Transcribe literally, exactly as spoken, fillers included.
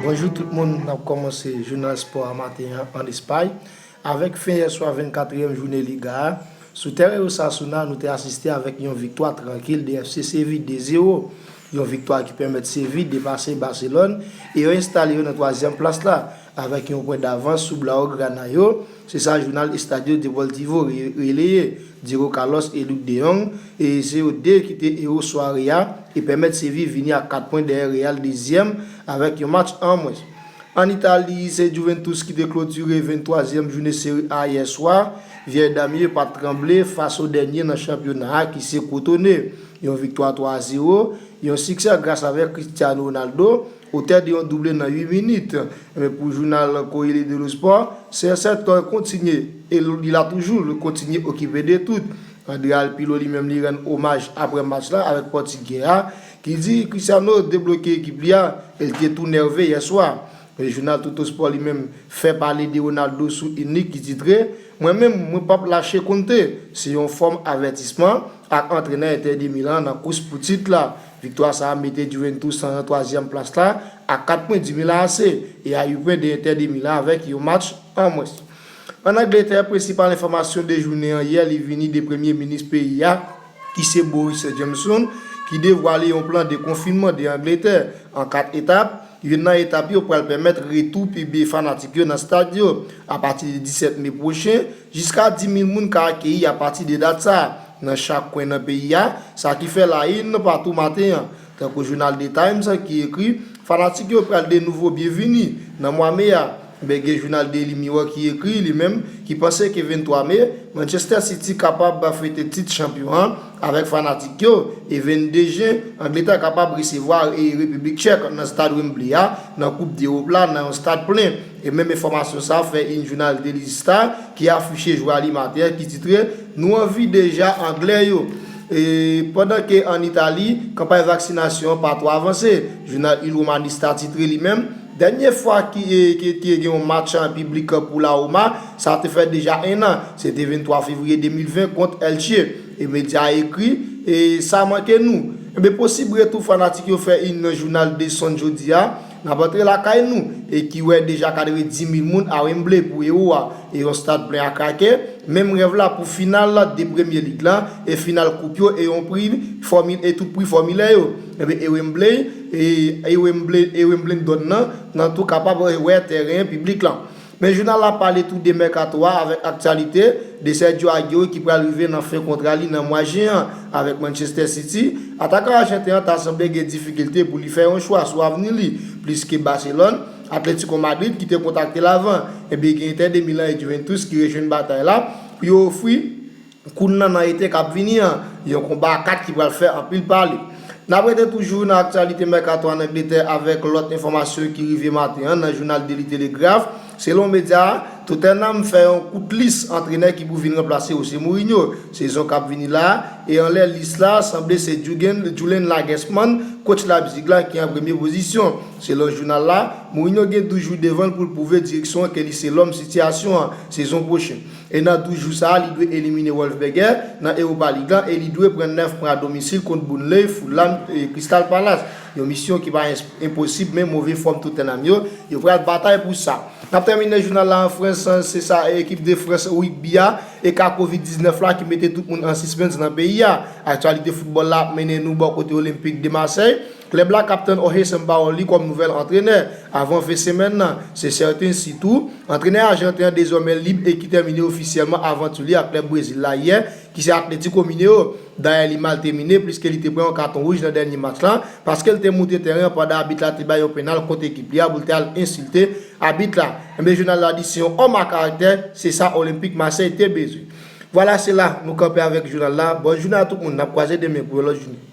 Bonjou tout moun, n ap kòmanse jounal spò a maten an ann Espay avèk fen yèswa vennkatriyèm jounen Liga a. Sou tèren Osasuna, nou te asiste avèk yon viktwa trankil de F C Seville de zewo. Yon viktwa ki pèmèt Seville depase Barcelone e yo enstale yo nan twazyèm plas la avèk yon pwen davans sou Blaugrana yo. Se sa jounal Estadio Deportivo re- releye. Diego Carlos e Luuk de Jong, e se yo de ki te ewo sware a e pèmèt Seville vini ak kat pwen dèyè Real dezyèm avèk yon match an mwens. Ann Itali, se Juventus ki te klotire venntwazyèm jounen Serie A yèswa. Vyè dam yo pa t tranble fas o dènye nan chanpyona a ki se Crotone. Yon viktwa twa a zewo, yon siksè gras avèk Cristiano Ronaldo, otè de yon double nan uit minit. Men pou jounal Corriere dello Sport, C R sèt kontinye e li la toujou, li kontinye okipe de tout. Andrea Pirlo li menm li rann omaj apre match la avèk pòtigè a ki di Cristiano debloke ekip li a e li te tou nève yèswa. Men jounal Tuttosport li menm fè pale de Ronaldo sou inik ki titre, mwen menm, mwen p ap lache Conte. Se yon fòm avètisman ak antrenè Inter de Milan nan kous pou tit la. Viktwa sa a mete Juventus nan twazyèm plas la ak kat pwen de Milan A C e a uit pwen de Inter de Milan avèk yon match an mwens. Ann Angletè, prensipal enfòmasyon de jounen an yè, li vini de premye minis peyi a, ki se Boris Johnson, ki devwale yon plan de konfinman de Angletè an kat etap. Youn nan etap yo pral pèmèt retou piblik fanatik yo nan stad yo apati de disèt me pwochen. Jiska dis mil moun ka akeyi apati de dat sa a nan chak kwen nan peyi a, sa ki fè la in patou maten an. Tankou jounal The Times ki ekri, fanatik yo pral de nouvo byenvini nan mwa me a. Ebyen, gen jounal Daily Mirror ki ekri, li menm, ki panse ke venntwa me, Manchester City kapab fete tit chanpyon an avèk fanatik yo, e vennde jen, Angletè kapab resevwa e Repiblik Tchèk nan stad Wembley a nan Koup Dewòp la nan yon stad plen. E menm enfòmasyon sa a fè in jounal Daily Star ki afiche jwè a li maten an ki titre, nou anvi deja Anglè yo. E pandan ke ann Itali, kanpay vaksinasyon an pa twò avanse, jounal Il Romanista titre li menm, dènye fwa ki, e, ki, ki gen yon match an piblik pou la Roma, sa te fè deja en an, se te venntwa fevriye de mil ven kont Elche. E medya a ekri, e sa manke nou. Ebyen, posib retou fanatik yo fè in nan jounal The Sun jodi a, n ap antre lakay nou, e ki wè deja katrevendis mil moun a Wembley pou Ewo a, e yon stad plen a kraken. Menm rèv la pou final de premye lig la e final koup yo e yon pri fòmil e tout pri fòmilè yo. Ebyen, e Wembley, e, e Wembley, e Wimbledon nan, nan tou kapab wè tèren piblik lan. Men jounal la pale tou de mèkato a avèk aktyalite de Sergio Aguero ki pral rive nan fen kontra li nan mwa jen an avèk Manchester City. Atakan ajanten an ta sanble gen difikilte pou li fè yon chwa sou avni li, pliske Barcelone, Atletico Madrid ki te kontakte l avan, ebyen gen Inter de Milan e Juventus ki rejwenn batay la pou yo ofri kounn nan nan ete k ap vini an, yon konba a kat ki pral fè anpil pale. N ap rete toujou nan aktyalite mèkato ann Angletè avèk lòt enfòmasyon ki rive maten an nan jounal Daily Telegraph. Selon medya a, Tottenham fè yon kout lis antrenè ki pou vin ranplase Jose Mourinho sezon k ap vini la a, e anlè lis la, sanble se Jurgen, Julian Nagelsmann, coach Leipzig la, ki an premye pozisyon. Selon jounal la, Mourinho gen douz jou devan l pou l pwouve direksyon an ke li se lòm sitiyasyon an sezon pwochen. E nan douz jou sa a, li dwe elimine Wolfsberger nan Europa League lan e li dwe pran nèf pwen a domisil kont Burnley, Fulham e Crystal Palace. Yon misyon ki pa ens- enposib, men move fòm Tottenham yo, yo pral batay pou sa. N ap tèmine jounal la an Frans, se sa ekip de Frans rugby a e ka kovid diznèf la ki mete tout moun an sispens nan peyi a. Aktyalite foutbòl la ap mennen nou bò kote Olympique de Marseille. Klèb la k ap tann Jorge Sampaoli kòm nouvèl antrenè avan fen semèn nan. Se sèten, sitou, antrenè ajanten an dezòmè lib e ki tèmine ofisyèlman avanti li ak klèb Brezil la yè, ki se Atlético Mineiro. Dayè, li mal tèmine, pliske li te pran yon katon wouj nan dènye match lan, paske l te moute tèren an pandan abit la te bay yon pennal kont ekip li a pou l te al ensilte abit la. Ebyen, jounal la di se yon òm a karaktè, se sa Olympique Marseille te bezwen. Vwala, se la nou kanpe avèk jounal la. Bòn jounen a tout moun, n ap kwaze demen pou yon lòt jounen.